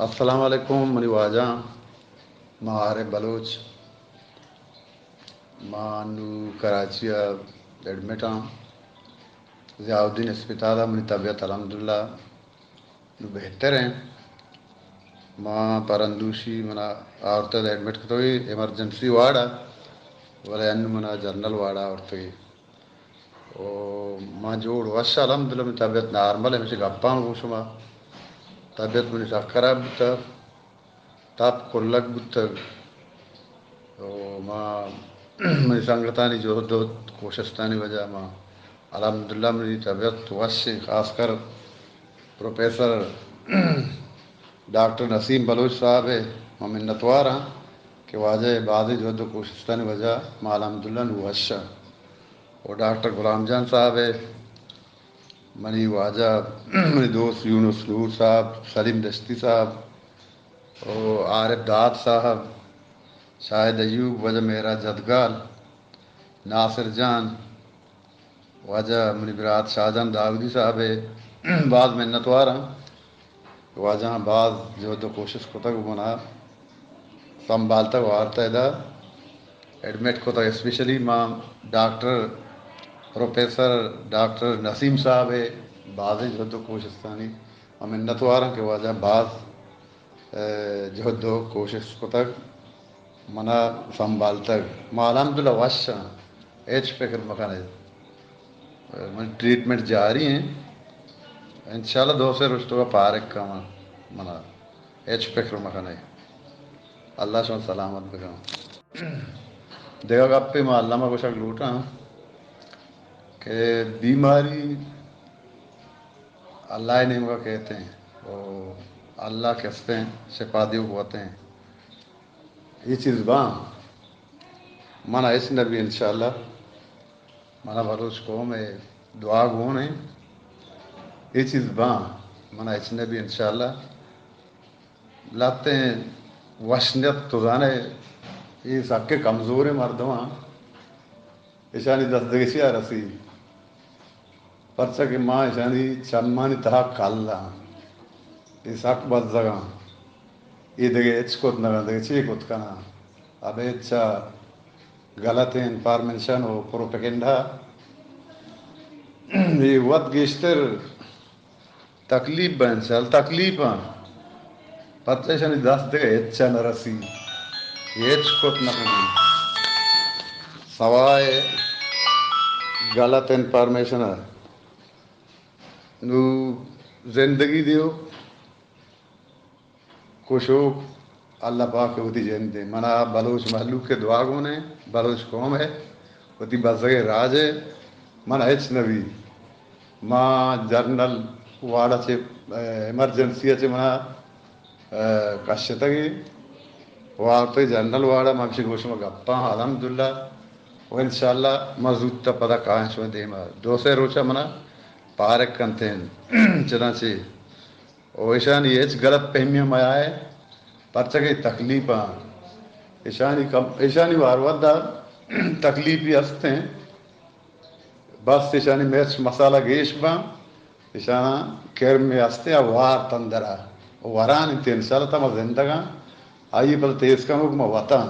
السلام علیکم منی واجہاں، ما عارف بلوچ، ما نوں کراچی ءَ ایڈمٹ آں ضیاء الدین اسپتال ءَ۔ منی طبیعت الحمدللہ نوں بہتر ایں۔ ما پرندوشی منا آورتگ ایڈمٹ کتگی ایمرجنسی وارڈ ءَ، بلے انوں منا جنرل وارڈ ءَ آورتگی۔ او ما جوڑ وش الحمدللہ، منی طبیعت نارمل ایں، ہمیشی گپاں گوں شما۔ طبیعت منی سک خراب بوتگ، تپ کلگ بوتگ۔ او ما منی سنگتانی جہد و کوشستانی وجہ ما الحمدللہ منی طبیعت وش ایں، خاص کر پروفیسر ڈاکٹر نسیم بلوچ صاحب ءِ ما منتوار آں کہ واجہ ءِ بازیں جہد و کوشستانی وجہ ما الحمدللہ نوں وش آں۔ و ڈاکٹر غلام جان صاحب ءِ، منی واجہ، منی دوست یونس نور صاحب، سلیم دشتی صاحب، و عارف داد صاحب، شاہد ایوب، واجہ معراج جدگال، ناصر جان، واجہ منی برات شاہجان داودی صاحب ءِ باز منتوار آں۔ واجہاں باز جہد و کوشست کتگ، منا سنبھالتگ، وارتگ، ادا ایڈمٹ کتگ۔ اسپیشلی ما ڈاکٹر، پروفیسر ڈاکٹر نسیم صاحب ءِ بازیں جہد و کوشستانی ما منتوار آں کہ واجہ باز، اے، جہد و کوشست کتگ، منا سنبھالتگ۔ ما الحمدللہ وش آں، ہچ فکر مکن ئے۔ من ٹریٹمنٹ جاری ایں، انشاءاللہ دو سے روچ توکا پارگ کاں من، منا ہچ فکر مکن ئے۔ اللہ شما سلامت بکن۔ دگہ گپے ما الما گوشگ لوٹاں کہ بیماری اللہ ءِ نیمگا کیت ایں، او اللہ کہ است ایں، شفا دیوک وت ایں۔ اے چیز باں، منا ہچ نہ بی انشاءاللہ۔ منا بلوچ قوم ءِ دعا گون ایں۔ اے چیز باں، منا ہچ نہ بی انشاءاللہ۔ لہتیں وشنیت، تو زانئے، اے سکیں کمزوریں مردماں، اشانی دست دگہ چیا رسی؟ پرچا کہ ما اشانی چمانی تہا کل آں۔ اے سک بزگاں۔ اے دگہ ہچ کت نہ کناں، دگہ چے کت کناں؟ ابید چہ غلطیں انفارمیشن و پروپیگنڈا اے وت گیشتر تکلیف بنت، سل تکلیف آں۔ پرچا اشانی دست دگہ ہچ نہ رسی، ہچ کت نہ کنی، سوائے غلط انفارمیشن ءَ۔ نوں زندگی دیو، کشوک اللہ پاک ءَ وتی جند ایں۔ منا بلوچ مہلوک ءِ دعا گون ایں، بلوچ قوم ءِ، وتی بزگیں راج ءِ، منا ہچ نہ بی۔ ما جنرل وارڈ ءَ چہ، اے، ایمرجنسی ءَ چہ منا، اے، کشتگی، وارتگی جنرل وارڈ ءَ، ما ہمشی گوش ما گپاں الحمدللہ، و انشاءاللہ ما زوت ءَ پدا کائیں شمئے دیما۔ دو سے روچ ءَ منا پارگ کنت ایں، چنانچہ و ایشانی ہچ غلط فہمی ہم میائے، پرچا کہ تکلیف آں۔ ایشانی کم، ایشانی وار ودا تکلیفی ہستیں، بس ایشانی مرچ مسالہ گیش باں، ایشانا کرم ہستیں، آ وار تندرا، وران انت انشاءاللہ تما زندگاں، آئی پدا تیز کنوک ما وتاں۔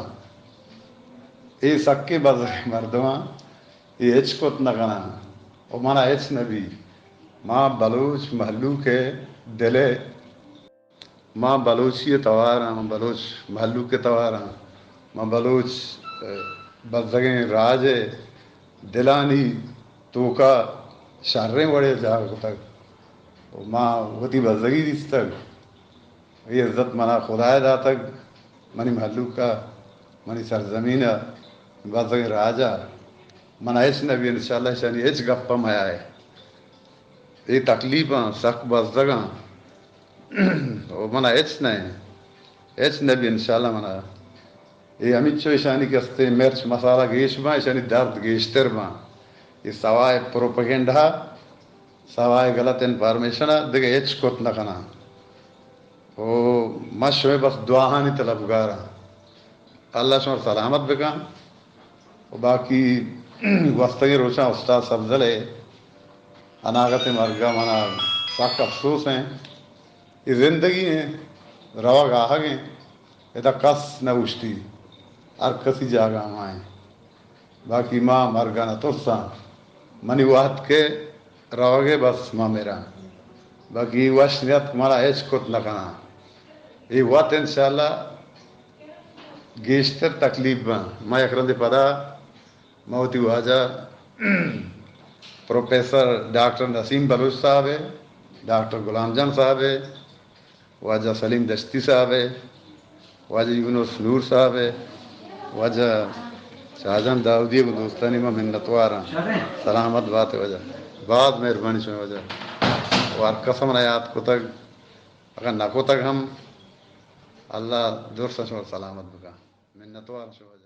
اے سکیں بزگیں مردماں، اے ہچ کت نہ کناں، و منا ہچ نہ بی۔ ما بلوچ مہلوک ءِ دل ءِ، ما بلوچی ءِ توار آں، ما بلوچ مہلوک ءِ توار آں، ما بلوچ، اے، بزگیں راج ءِ دلانی توکا شریں وڑے ءَ جاگہ کتگ۔ و ما وتی بزگی دیستگ۔ اے عزت منا خدا ءَ داتگ، منی مہلوک ءَ، منی سرزمین ءَ، بزگیں راج ءَ۔ منا ہچ نہ بی، انشاءاللہ ایشانی ہچ گپ ءَ میائے۔ اے تکلیف آں، سک بزگ آں۔ و منا ہچ نہ، ہچ نہ بی، انشاءاللہ منا۔ اے ہمینچو ایشانی کہ استیں مرچ مسالہ گیش باں، ایشانی درد گیشتر باں۔ اے سوائے پروپیگنڈا، سوائے غلط انفارمیشن ءَ دگہ ہچ کت نہ کناں۔ و ما شمئے بس دعاہانی طلبگار آں۔ اللہ شما سلامت بکن۔ و باقی گوستگیں روچاں استاد سبزل ءِ اناگت ءِ مرگ ءَ منا سک افسوس ایں۔ اے زندگی ایں، روگ آہگ ایں، ادا کس نہ اوشتی، ہر کسی جاگہ ہما ایں۔ باقی ما مرگ ءَ نہ ترساں، منی وہد کہ روگ ءَ بس ما مراں، باقی اے وش نیت منا ہچ کت نہ کناں۔ اے وت انشاءاللہ گیشتر تکلیف باں۔ ما یک رندے پدا ما وتی واجہ پروفیسر ڈاکٹر نسیم بلوچ صاحب ءَ، ڈاکٹر غلام جان صاحب ءَ، واجہ سلیم دشتی صاحب ءَ، واجہ یونس نور صاحب ءَ، واجہ شاہجان داؤدی ءَ گوں دوستانی ما منتوار آں۔ سلامت بات واجہ، باز مہربانی شمئے واجہ۔ و ہر کس منا یات کتگ، اگر نہ کتگ ہم، اللہ درس شما سلامت بکن۔ منتوار شما۔